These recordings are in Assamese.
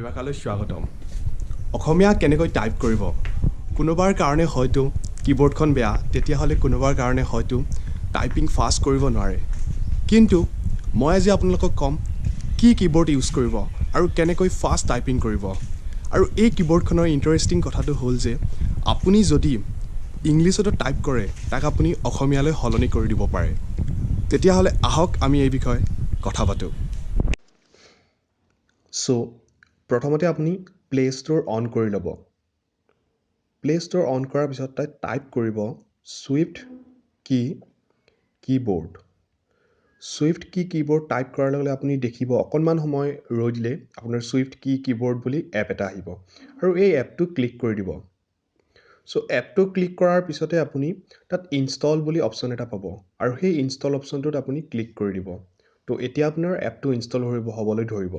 ভাষালৈ স্বাগতম। অসমীয়া কেনেকৈ টাইপ কৰিব? কোনোবাৰ কাৰণে হয়তো কীবৰ্ডখন বেয়া, তেতিয়াহ'লে কোনোবাৰ কাৰণে হয়তো টাইপিং ফাষ্ট কৰিব নোৱাৰে। কিন্তু মই আজি আপোনালোকক ক'ম কি কীবৰ্ড ইউজ কৰিব আৰু কেনেকৈ ফাষ্ট টাইপিং কৰিব। আৰু এই কীবৰ্ডখনৰ ইণ্টাৰেষ্টিং কথাটো হ'ল যে আপুনি যদি ইংলিছতো টাইপ কৰে, তাক আপুনি অসমীয়ালৈ সলনি কৰি দিব পাৰে। তেতিয়াহ'লে আহক, আমি এই বিষয়ে কথা পাতোঁ। চ' প্ৰথমতে আপুনি প্লে' ষ্ট'ৰ অন কৰি ল'ব। প্লে' ষ্ট'ৰ অন কৰাৰ পিছত তাত টাইপ কৰিব ছুইফ্ট কি কীবৰ্ড। ছুইফ্ট কি কীবৰ্ড টাইপ কৰাৰ লগে লগে আপুনি দেখিব, অকণমান সময় ৰৈ দিলে আপোনাৰ ছুইফ্ট কি কীবৰ্ড বুলি এপ এটা আহিব আৰু এই এপটো ক্লিক কৰি দিব। চ' এপটো ক্লিক কৰাৰ পিছতে আপুনি তাত ইনষ্টল বুলি অপশ্যন এটা পাব আৰু সেই ইনষ্টল অপশ্যনটোত আপুনি ক্লিক কৰি দিব। তো এতিয়া আপোনাৰ এপটো ইনষ্টল হ'বলৈ ধৰিব।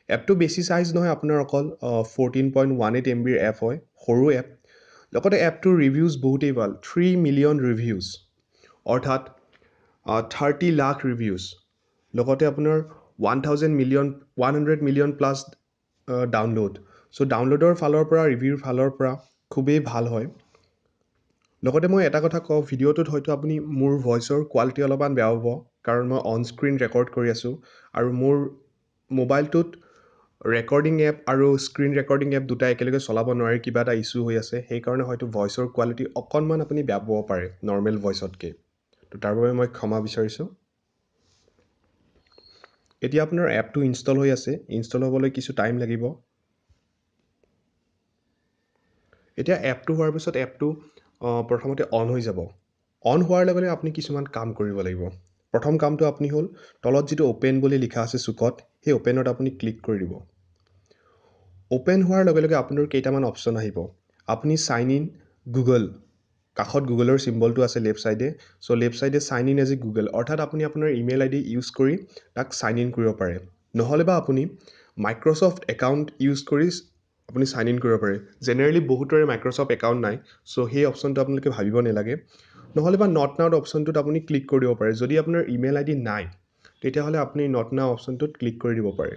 এপটো বেছি চাইজ নহয়, আপোনাৰ অকল 14.18 এমবিৰ এপ হয়, সৰু এপ। লগতে এপটোৰ ৰিভিউজ বহুতেই ভাল, 3 মিলিয়ন ৰিভিউজ, অৰ্থাৎ 30 লাখ ৰিভিউজ। লগতে আপোনাৰ 1,000 million, 100 million plus download. চ' ডাউনলোডৰ ফালৰ পৰা, ৰিভিউৰ ফালৰ পৰা খুবেই ভাল হয়। লগতে মই এটা কথা কওঁ, ভিডিঅ'টোত হয়তো আপুনি মোৰ ভইচৰ কোৱালিটি অলপমান বেয়া পাব, কাৰণ মই অন স্ক্ৰীণ ৰেকৰ্ড কৰি আছোঁ আৰু মোৰ মোবাইলটোত ৰেকৰ্ডিং এপ আৰু স্ক্ৰীণ ৰেকৰ্ডিং এপ দুটা একেলগে চলাব নোৱাৰি, কিবা এটা ইছ্যু হৈ আছে। সেইকাৰণে হয়তো ভইচৰ কোৱালিটি অকণমান আপুনি বেয়া পাব পাৰে নৰ্মেল ভইচতকৈ। তো তাৰ বাবে মই ক্ষমা বিচাৰিছোঁ। এতিয়া আপোনাৰ এপটো ইনষ্টল হৈ আছে। ইনষ্টল হ'বলৈ কিছু টাইম লাগিব। এতিয়া এপটো হোৱাৰ পিছত এপটো প্ৰথমতে অন হৈ যাব। অন হোৱাৰ লগে লগে আপুনি কিছুমান কাম কৰিব লাগিব। প্ৰথম কামটো আপুনি হ'ল তলত যিটো অ'পেন বুলি লিখা আছে চুকত, সেই অ'পেনত আপুনি ক্লিক কৰি দিব। অ'পেন হোৱাৰ লগে লগে আপোনাৰ কেইটামান অপশ্যন আহিব। আপুনি চাইন ইন গুগল, কাষত গুগলৰ চিম্বলটো আছে লেফ্ট ছাইডে। চ' লেফ্ট ছাইডে sign in as a Google, অৰ্থাৎ আপুনি আপোনাৰ ইমেইল আই ডি ইউজ কৰি তাক চাইন ইন কৰিব পাৰে। নহ'লে বা আপুনি মাইক্ৰ'ছফ্ট একাউণ্ট ইউজ কৰি আপুনি চাইন ইন কৰিব পাৰে। জেনেৰেলি বহুতৰে মাইক্ৰ'ছফ্ট একাউণ্ট নাই, চ' সেই অপশ্যনটো আপোনালোকে ভাবিব নালাগে। নহ'লে বা not নাও অপশ্যনটোত আপুনি ক্লিক কৰি দিব পাৰে। যদি আপোনাৰ ইমেইল আই ডি নাই, তেতিয়াহ'লে আপুনি not নাও অপশ্যনটোত ক্লিক কৰি দিব পাৰে।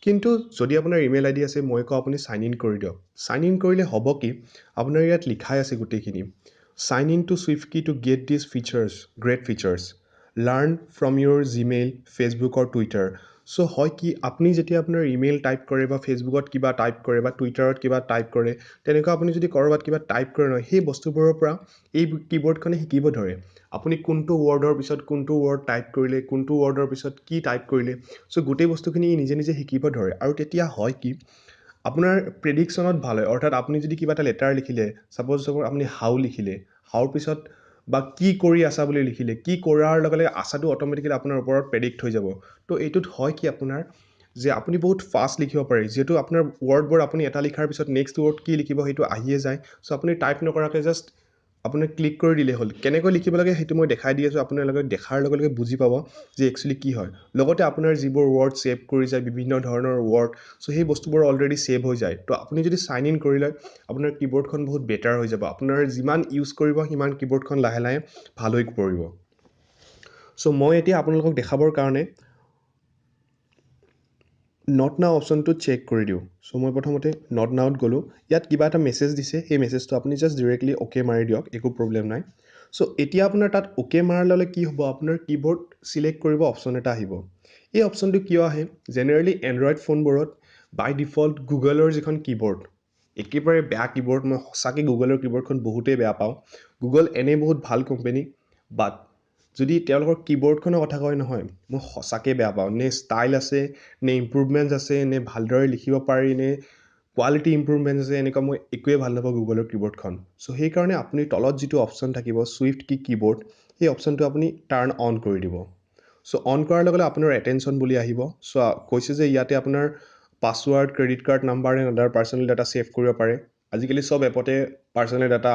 কিন্তু যদি আপোনাৰ ইমেইল আই ডি আছে, মই কওঁ আপুনি চাইন ইন কৰি দিয়ক। চাইন ইন কৰিলে হ'ব কি, আপোনাৰ ইয়াত লিখাই আছে গোটেইখিনি, "Sign in to SwiftKey to get this features, great features, learn from your Gmail, Facebook or Twitter." চ' হয় কি, আপুনি যেতিয়া আপোনাৰ ইমেইল টাইপ কৰে বা ফেচবুকত কিবা টাইপ কৰে বা টুইটাৰত কিবা টাইপ কৰে, তেনেকুৱা আপুনি যদি ক'ৰবাত কিবা টাইপ কৰে নহয়, সেই বস্তুবোৰৰ পৰা এই কীবৰ্ডখনে শিকিব ধৰে, আপুনি কোনটো ৱৰ্ডৰ পিছত কোনটো ৱৰ্ড টাইপ কৰিলে, কোনটো ৱৰ্ডৰ পিছত কি টাইপ কৰিলে। চ' গোটেই বস্তুখিনি ই নিজে নিজে শিকিব ধৰে আৰু তেতিয়া হয় কি, আপোনাৰ প্ৰেডিকশ্যনত ভাল হয়। অৰ্থাৎ আপুনি যদি কিবা এটা লেটাৰ লিখিলে, ছাপ'জ আপুনি হাউ লিখিলে, হাউৰ পিছত বা কি কৰি আছা বুলি লিখিলে, কি কৰাৰ লগে লগে আছাটো অট'মেটিকেলি আপোনাৰ ওপৰত প্ৰেডিক্ট হৈ যাব। তো এইটোত হয় কি আপোনাৰ যে আপুনি বহুত ফাষ্ট লিখিব পাৰে, যিহেতু আপোনাৰ ৱৰ্ডবোৰ আপুনি এটা লিখাৰ পিছত নেক্সট ৱৰ্ড কি লিখিব সেইটো আহিয়ে যায়। চ' আপুনি টাইপ নকৰাকৈ জাষ্ট আপুনি ক্লিক কৰি দিলেই হ'ল। কেনেকৈ লিখিব লাগে সেইটো মই দেখাই দি আছোঁ আপোনালোকে দেখাৰ লগে লগে বুজি পাব যে একচুৱেলি কি হয়। লগতে আপোনাৰ যিবোৰ ৱৰ্ড ছেভ কৰি যায়, বিভিন্ন ধৰণৰ ৱৰ্ড, চ' সেই বস্তুবোৰ অলৰেডি ছেভ হৈ যায়। তো আপুনি যদি চাইন ইন কৰি লয়, আপোনাৰ কীবৰ্ডখন বহুত বেটাৰ হৈ যাব। আপোনাৰ যিমান ইউজ কৰিব, সিমান কীবৰ্ডখন লাহে লাহে ভাল হৈ পৰিব। চ' মই এতিয়া আপোনালোকক দেখাবৰ কাৰণে not নাও অপশ্যনটো চেক কৰি দিওঁ। চ' মই প্ৰথমতে not নাওত গ'লোঁ। ইয়াত কিবা এটা মেছেজ দিছে। সেই মেছেজটো আপুনি জাষ্ট ডিৰেক্টলি অ'কে মাৰি দিয়ক, একো প্ৰব্লেম নাই। চ' এতিয়া আপোনাৰ তাত অ'কে মাৰাৰ লগে কি হ'ব, আপোনাৰ কীবৰ্ড চিলেক্ট কৰিব অপশ্যন এটা আহিব। এই অপশ্যনটো কিয় আহে? জেনেৰেলি এণ্ড্ৰইড ফোনবোৰত বাই ডিফল্ট গুগলৰ যিখন কীবৰ্ড, একেবাৰে বেয়া কীবৰ্ড। মই সঁচাকৈ গুগলৰ কীবৰ্ডখন বহুতেই বেয়া পাওঁ। গুগল এনেই বহুত ভাল কোম্পেনী, বাট যদি তেওঁলোকৰ কীবৰ্ডখনৰ কথা কয় নহয়, মই সঁচাকৈ বেয়া পাওঁ। নে ষ্টাইল আছে, নে ইম্প্ৰুভমেণ্টছ আছে, নে ভালদৰে লিখিব পাৰি, নে কোৱালিটি ইম্প্ৰুভমেণ্ট আছে, এনেকুৱা মই একোৱেই ভাল নাপাওঁ গুগলৰ কীবৰ্ডখন। চ' সেইকাৰণে আপুনি তলত যিটো অপশ্যন থাকিব ছুইফ্ট কি কীবৰ্ড, সেই অপশ্যনটো আপুনি টাৰ্ণ অন কৰি দিব। চ' অন কৰাৰ লগে লগে আপোনাৰ এটেনশ্যন বুলি আহিব। চ' কৈছে যে ইয়াতে আপোনাৰ password, credit card number and other personal data save কৰিব পাৰে। আজিকালি চব এপতে পাৰ্চনেল ডাটা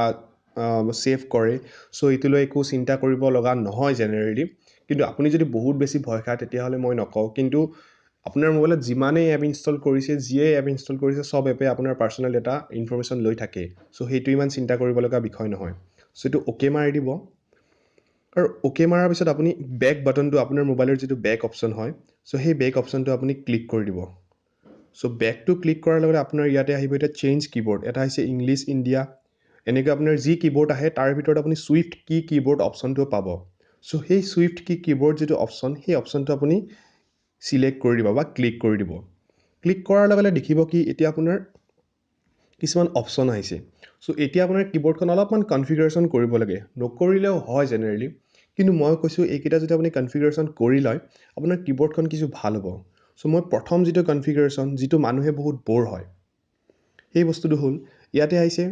ছেভ কৰে। চ' এইটো লৈ একো চিন্তা কৰিব লগা নহয় জেনেৰেলি। কিন্তু আপুনি যদি বহুত বেছি ভয় খায়, তেতিয়াহ'লে মই নকওঁ। কিন্তু আপোনাৰ মোবাইলত যিমানেই এপ ইনষ্টল কৰিছে, যিয়ে এপ ইনষ্টল কৰিছে, চব এপে আপোনাৰ পাৰ্চনেল ডাটা ইনফৰমেশ্যন লৈ থাকে। চ' সেইটো ইমান চিন্তা কৰিব লগা বিষয় নহয়। চ' এইটো অ'কে মাৰি দিব আৰু অ'কে মাৰাৰ পিছত আপুনি বেক বাটনটো, আপোনাৰ মোবাইলৰ যিটো বেক অপশ্যন হয়, চ' সেই বেক অপশ্যনটো আপুনি ক্লিক কৰি দিব। চ' বেকটো ক্লিক কৰাৰ লগে লগে আপোনাৰ ইয়াতে আহিব এতিয়া চেঞ্জ কীবৰ্ড। এটা আহিছে ইংলিছ ইণ্ডিয়া। এনেকৈ আপোনাৰ যি কীবৰ্ড আহে, তাৰ ভিতৰত আপুনি চুইফ্ট কি কীবৰ্ড অপশ্যনটো পাব। চ' সেই চুইফ্ট কি কীবৰ্ড যিটো অপশ্যন, সেই অপশ্যনটো আপুনি চিলেক্ট কৰি দিব বা ক্লিক কৰি দিব। ক্লিক কৰাৰ লগে লগে দেখিব কি এতিয়া আপোনাৰ কিছুমান অপশ্যন আহিছে। চ' এতিয়া আপোনাৰ কীবৰ্ডখন অলপমান কনফিগাৰেশ্যন কৰিব লাগে। নকৰিলেও হয় জেনেৰেলি, কিন্তু মই কৈছোঁ এইকেইটা যদি আপুনি কনফিগাৰেশ্যন কৰি লয়, আপোনাৰ কীবৰ্ডখন কিছু ভাল হ'ব। চ' মই প্ৰথম যিটো কনফিগাৰেশ্যন, যিটো মানুহে বহুত ব'ৰ হয়, সেই বস্তুটো হ'ল ইয়াতে আহিছে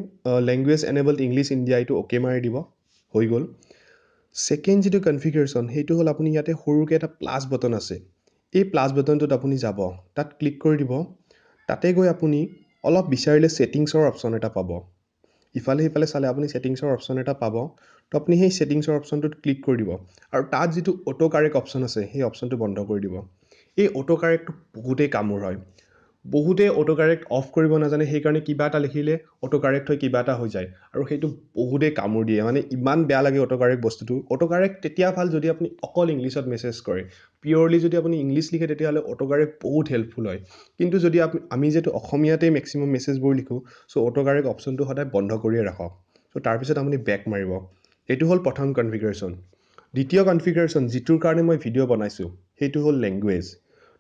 লেংগুৱেজ এনেবল্ড ইংলিছ ইণ্ডিয়া। এইটো অ'কে মাৰি দিব, হৈ গ'ল। ছেকেণ্ড যিটো কনফিগাৰেশ্যন, সেইটো হ'ল আপুনি ইয়াতে সৰুকৈ এটা প্লাছ বটন আছে। এই প্লাছ বটনটোত আপুনি যাব, তাত ক্লিক কৰি দিব। তাতে গৈ আপুনি অলপ বিচাৰিলে ছেটিংছৰ অপশ্যন এটা পাব। ইফালে সিফালে চালে আপুনি ছেটিংছৰ অপশ্যন এটা পাব। তো আপুনি সেই ছেটিংছৰ অপশ্যনটোত ক্লিক কৰি দিব আৰু তাত যিটো অ'ট' কাৰেক্ট অপশ্যন আছে, সেই অপশ্যনটো বন্ধ কৰি দিব। এই অ'ট' কাৰেক্টটো বহুতেই কামোৰ হয়। বহুতেই অ'ট' কাৰেক্ট অফ কৰিব নাজানে, সেইকাৰণে কিবা এটা লিখিলে অ'ট' কাৰেক্ট হৈ কিবা এটা হৈ যায় আৰু সেইটো বহুতেই কামোৰ দিয়ে। মানে ইমান বেয়া লাগে অ'ট' কাৰেক্ট বস্তুটো। অ'ট' কাৰেক্ট তেতিয়া ভাল যদি আপুনি অকল ইংলিছত মেছেজ কৰে। পিয়'ৰলি যদি আপুনি ইংলিছ লিখে, তেতিয়াহ'লে অ'ট' কাৰেক্ট বহুত হেল্পফুল হয়। কিন্তু যদি আমি যিহেতু অসমীয়াতেই মেক্সিমাম মেছেজবোৰ লিখোঁ, চ' অ'ট' কাৰেক্ট অপশ্যনটো সদায় বন্ধ কৰিয়ে ৰাখক। চ' তাৰপিছত আপুনি বেক মাৰিব। এইটো হ'ল প্ৰথম কনফিগাৰেশ্যন। দ্বিতীয় কনফিগাৰেশ্যন, যিটোৰ কাৰণে মই ভিডিঅ' বনাইছোঁ, সেইটো হ'ল লেংগুৱেজ।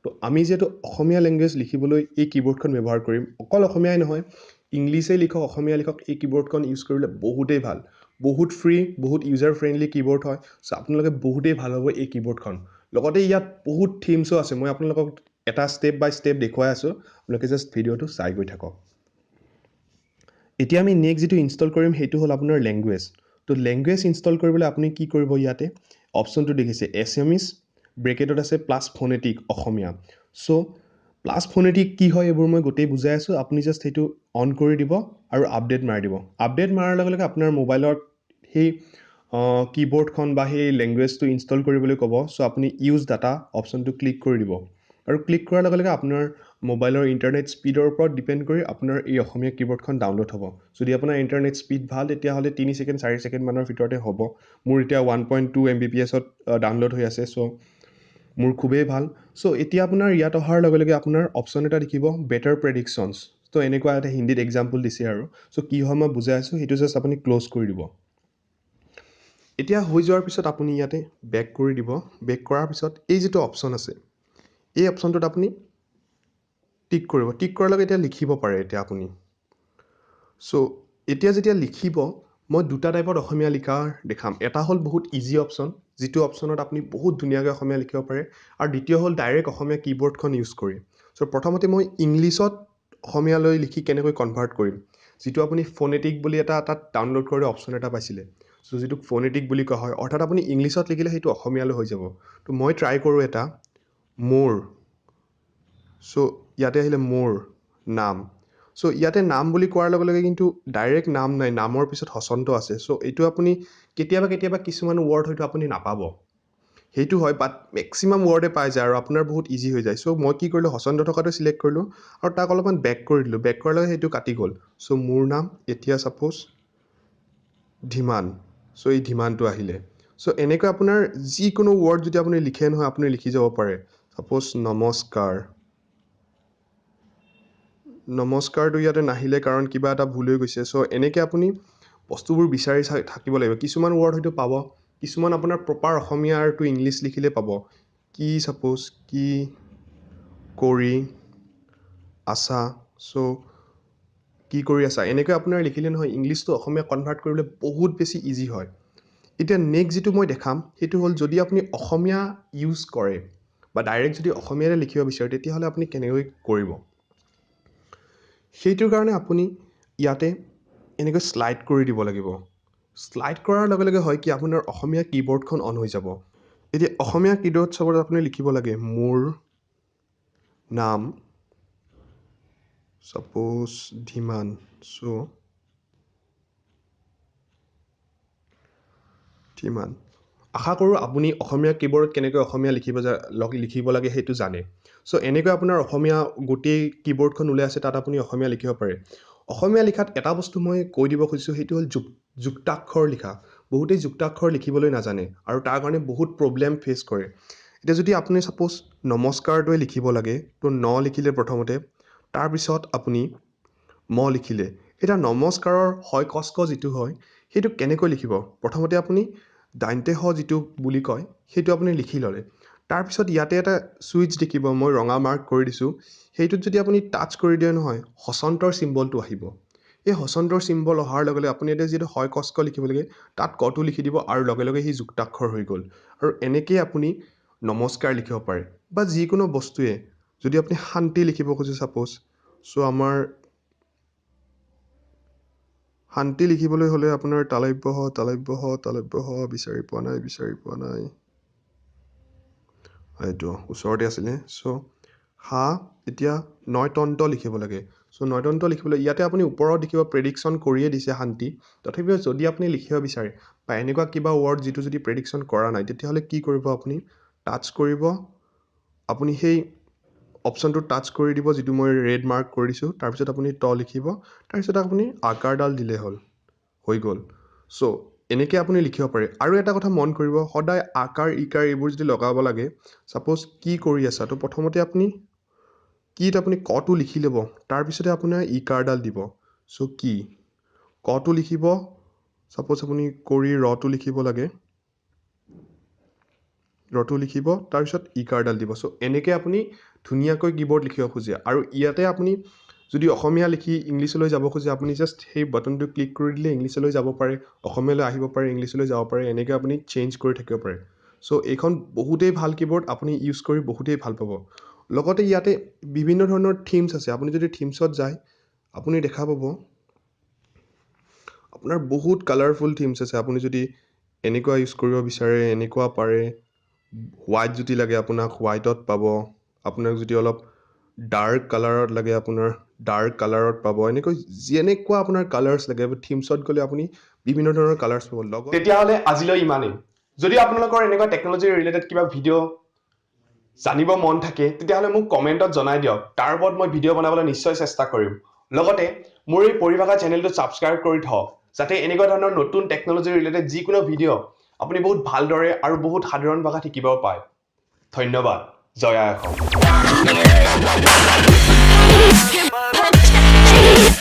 তো আমি যিহেতু অসমীয়া লেংগুৱেজ লিখিবলৈ এই কীবৰ্ডখন ব্যৱহাৰ কৰিম, অকল অসমীয়াই নহয়, ইংলিছেই লিখক, অসমীয়া লিখক, এই কীবৰ্ডখন ইউজ কৰিলে বহুতেই ভাল। বহুত ফ্ৰী, বহুত ইউজাৰ ফ্ৰেণ্ডলি কীবৰ্ড হয়। চ' আপোনালোকে বহুতেই ভাল হ'ব এই কীবৰ্ডখন। লগতে ইয়াত বহুত থিমছো আছে। মই আপোনালোকক এটা ষ্টেপ বাই ষ্টেপ দেখুৱাই আছোঁ, আপোনালোকে জাষ্ট ভিডিঅ'টো চাই গৈ থাকক। এতিয়া আমি নেক্সট যিটো ইনষ্টল কৰিম, সেইটো হ'ল আপোনাৰ লেংগুৱেজ। তো লেংগুৱেজ ইনষ্টল কৰিবলৈ আপুনি কি কৰিব? ইয়াতে অপশ্যনটো দেখিছে এছামিজ, ব্ৰেকেটত আছে প্লাছ ফনেটিক অসমীয়া। চ' প্লাছ ফনেটিক কি হয়, এইবোৰ মই গোটেই বুজাই আছোঁ। আপুনি জাষ্ট সেইটো অন কৰি দিব আৰু আপডেট মাৰি দিব। আপডেট মাৰাৰ লগে লগে আপোনাৰ মোবাইলত সেই কীবৰ্ডখন বা সেই লেংগুৱেজটো ইনষ্টল কৰিবলৈ ক'ব। চ' আপুনি ইউজ ডাটা অপশ্যনটো ক্লিক কৰি দিব আৰু ক্লিক কৰাৰ লগে লগে আপোনাৰ মোবাইলৰ ইণ্টাৰনেট স্পীডৰ ওপৰত ডিপেণ্ড কৰি আপোনাৰ এই অসমীয়া কীবৰ্ডখন ডাউনলোড হ'ব। যদি আপোনাৰ ইণ্টাৰনেট স্পীড ভাল, তেতিয়াহ'লে 3 ছেকেণ্ড, 4 ছেকেণ্ডমানৰ ভিতৰতে হ'ব। মোৰ এতিয়া 1.2 এমবিপিএছত ডাউনলোড হৈ আছে। চ' মোৰ খুবেই ভাল। চ' এতিয়া আপোনাৰ ইয়াত অহাৰ লগে লগে আপোনাৰ অপশ্যন এটা দেখিব বেটাৰ প্ৰেডিকশ্যনছ। ত' এনেকুৱা এটা হিন্দীত এক্সাম্পল দিছে আৰু। চ' কি হয় মই বুজাই আছোঁ। সেইটো জাষ্ট আপুনি ক্ল'জ কৰি দিব। এতিয়া হৈ যোৱাৰ পিছত আপুনি ইয়াতে বেক কৰি দিব। বেক কৰাৰ পিছত এই যিটো অপশ্যন আছে, এই অপশ্যনটোত আপুনি টিক কৰিব। টিক কৰাৰ লগে এতিয়া লিখিব পাৰে এতিয়া আপুনি। চ' এতিয়া যেতিয়া লিখিব, মই দুটা টাইপত অসমীয়া লিখা দেখাম। এটা হ'ল বহুত ইজি অপশ্যন, যিটো অপশ্যনত আপুনি বহুত ধুনীয়াকৈ অসমীয়া লিখিব পাৰে, আৰু দ্বিতীয় হ'ল ডাইৰেক্ট অসমীয়া কীবৰ্ডখন ইউজ কৰি। চ' প্ৰথমতে মই ইংলিছত অসমীয়ালৈ লিখি কেনেকৈ কনভাৰ্ট কৰিম, যিটো আপুনি ফনেটিক বুলি এটা তাত ডাউনলোড কৰি অপশ্যন এটা পাইছিলে। চ' যিটোক ফনেটিক বুলি কোৱা হয়, অৰ্থাৎ আপুনি ইংলিছত লিখিলে সেইটো অসমীয়ালৈ হৈ যাব। তো মই ট্ৰাই কৰোঁ এটা মোৰ। চ' ইয়াতে আহিলে মোৰ নাম। চ' ইয়াতে নাম বুলি কোৱাৰ লগে লগে কিন্তু ডাইৰেক্ট নাম নাই, নামৰ পিছত হচন্ত আছে। চ' এইটো আপুনি কেতিয়াবা কেতিয়াবা কিছুমান ৱৰ্ড হয়তো আপুনি নাপাব, সেইটো হয়, বাট মেক্সিমাম ৱৰ্ডে পাই যায় আৰু আপোনাৰ বহুত ইজি হৈ যায়। চ' মই কি কৰিলোঁ? হচন্ত থকাটো চিলেক্ট কৰিলোঁ আৰু তাক অলপমান বেক কৰি দিলোঁ। বেক কৰাৰ লগে সেইটো কাটি গ'ল। চ' মোৰ নাম এতিয়া ছাপ'জ ধীমান। চ' এই ধীমানটো আহিলে। চ' এনেকৈ আপোনাৰ যিকোনো ৱৰ্ড যদি আপুনি লিখে নহয়, আপুনি লিখি যাব পাৰে। ছাপ'জ নমস্কাৰ। নমস্কাৰটো ইয়াতে নাহিলে, কাৰণ কিবা এটা ভুল হৈ গৈছে। চ' এনেকৈ আপুনি বস্তুবোৰ বিচাৰি চাই থাকিব লাগিব। কিছুমান ৱৰ্ড হয়তো পাব, কিছুমান আপোনাৰ প্ৰপাৰ অসমীয়াৰ টু ইংলিছ লিখিলে পাব। কি ছাপ'জ কি কৰি আছা? চ' কি কৰি আছা, এনেকৈ আপোনাৰ লিখিলে নহয়, ইংলিছটো অসমীয়া কনভাৰ্ট কৰিবলৈ বহুত বেছি ইজি হয়। এতিয়া নেক্সট যিটো মই দেখাম, সেইটো হ'ল যদি আপুনি অসমীয়া ইউজ কৰে বা ডাইৰেক্ট যদি অসমীয়াৰে লিখিব বিচাৰে, তেতিয়াহ'লে আপুনি কেনেকৈ কৰিব? সেইটোৰ কাৰণে আপুনি ইয়াতে এনেকৈ শ্লাইড কৰি দিব লাগিব। শ্লাইড কৰাৰ লগে লগে হয় কি, আপোনাৰ অসমীয়া কীবৰ্ডখন অন হৈ যাব। এতিয়া অসমীয়া কীবৰ্ড চাবত আপুনি লিখিব লাগে মোৰ নাম, ছাপ'জ ধীমান। চ' ধীমান। আশা কৰোঁ আপুনি অসমীয়া কীবৰ্ডত কেনেকৈ অসমীয়া লিখিব লাগে সেইটো জানে। চ' এনেকৈ আপোনাৰ অসমীয়া গোটেই কীবৰ্ডখন ওলাই আছে, তাত আপুনি অসমীয়া লিখিব পাৰে। অসমীয়া লিখাত এটা বস্তু মই কৈ দিব খুজিছোঁ, সেইটো হ'ল যুক্তাক্ষৰ লিখা। বহুতেই যুক্তাক্ষৰ লিখিবলৈ নাজানে আৰু তাৰ কাৰণে বহুত প্ৰব্লেম ফেচ কৰে। এতিয়া যদি আপুনি ছাপ'জ নমস্কাৰটোৱে লিখিব লাগে, তো ন লিখিলে প্ৰথমতে, তাৰপিছত আপুনি ম লিখিলে। এতিয়া নমস্কাৰৰ হয় কচ ক যিটো হয়, সেইটো কেনেকৈ লিখিব? প্ৰথমতে আপুনি দান্তে স যিটো বুলি কয়, সেইটো আপুনি লিখি ল'লে। তাৰপিছত ইয়াতে এটা ছুইচ দেখিব, মই ৰঙা মাৰ্ক কৰি দিছোঁ। সেইটোত যদি আপুনি টাচ কৰি দিয়ে নহয়, হচন্তৰ চিম্বলটো আহিব। এই হচন্তৰ চিম্বল অহাৰ লগে লগে আপুনি এতিয়া যিটো হয় কচ ক লিখিব লাগে, তাত কটো লিখি দিব আৰু লগে লগে সি যুক্তাক্ষৰ হৈ গ'ল। আৰু এনেকেই আপুনি নমস্কাৰ লিখিব পাৰে বা যিকোনো বস্তুৱে যদি আপুনি শান্তি লিখিব খোজে ছাপ'জ, চ' আমাৰ শান্তি লিখিবলৈ হ'লে আপোনাৰ তালব্য শ, তালব্য শ, তালব্য শ, বিচাৰি পোৱা নাই, বিচাৰি পোৱা নাই। এইটো ওচৰতে আছিলে। চ' হা, এতিয়া নয়তন্ত লিখিব লাগে। চ' নয়তন্ত লিখিবলৈ ইয়াতে আপুনি ওপৰত দেখিব প্ৰেডিকশ্যন কৰিয়ে দিছে শান্তি। তথাপিও যদি আপুনি লিখিব বিচাৰে বা এনেকুৱা কিবা ৱৰ্ড যিটো যদি প্ৰেডিকশ্যন কৰা নাই, তেতিয়াহ'লে কি কৰিব? আপুনি টাচ কৰিব, আপুনি সেই অপশ্যনটো টাচ কৰি দিব যিটো মই ৰেড মাৰ্ক কৰি দিছোঁ। তাৰপিছত আপুনি ট লিখিব, তাৰপিছত আপুনি আকাৰডাল দিলে হ'ল, হৈ গ'ল। চ' এনেকৈ আপুনি লিখিব পাৰে। আৰু এটা কথা মন কৰিব, সদায় আকাৰ ইকাৰ এইবোৰ যদি লগাব লাগে, ছাপ'জ কি কৰি আছা, তো প্ৰথমতে আপুনি কিত আপুনি কটো লিখি ল'ব, তাৰপিছতে আপোনাৰ ইকাৰডাল দিব। চ' কি কটো লিখিব, ছাপ'জ আপুনি কৰি ৰটো লিখিব লাগে, ৰটো লিখিব, তাৰপিছত ইকাৰডাল দিব। চ' এনেকৈ আপুনি ধুনীয়াকৈ কীবৰ্ড লিখিব খোজে। আৰু ইয়াতে আপুনি যদি অসমীয়া লিখি ইংলিছলৈ যাব খোজে, আপুনি জাষ্ট সেই বাটনটো ক্লিক কৰি দিলে ইংলিছলৈ যাব পাৰে, অসমীয়ালৈ আহিব পাৰে, ইংলিছলৈ যাব পাৰে। এনেকৈ আপুনি চেঞ্জ কৰি থাকিব পাৰে। চ' এইখন বহুতেই ভাল কীবৰ্ড, আপুনি ইউজ কৰি বহুতেই ভাল পাব। লগতে ইয়াতে বিভিন্ন ধৰণৰ থিমছ আছে। আপুনি যদি থিমছত যায়, আপুনি দেখা পাব আপোনাৰ বহুত কালাৰফুল থিমছ আছে। আপুনি যদি এনেকুৱা ইউজ কৰিব বিচাৰে, এনেকুৱা পাৰে। হোৱাইট যদি লাগে আপোনাক, হোৱাইটত পাব। আপোনাক যদি অলপ ডাৰ্ক কালাৰত লাগে, আপোনাৰ ডাৰ্ক কালাৰত পাব। এনেকৈ যেনেকুৱা আপোনাৰ কালাৰ্ছ লাগে, থিমছত গ'লে আপুনি বিভিন্ন ধৰণৰ কালাৰ্ছ পাব লগত। তেতিয়াহ'লে আজিলৈ ইমানেই। যদি আপোনালোকৰ এনেকুৱা টেকন'লজি ৰিলেটেড কিবা ভিডিঅ' জানিব মন থাকে, তেতিয়াহ'লে মোক কমেণ্টত জনাই দিয়ক। তাৰ ওপৰত মই ভিডিঅ' বনাবলৈ নিশ্চয় চেষ্টা কৰিম। লগতে মোৰ এই পৰিভাষা চেনেলটো ছাবস্ক্ৰাইব কৰি থওক, যাতে এনেকুৱা ধৰণৰ নতুন টেকন'লজি ৰিলেটেড যিকোনো ভিডিঅ' আপুনি বহুত ভালদৰে আৰু বহুত সাধাৰণ ভাষাত শিকিব পায়। ধন্যবাদ। জয় আই অসম। Punch.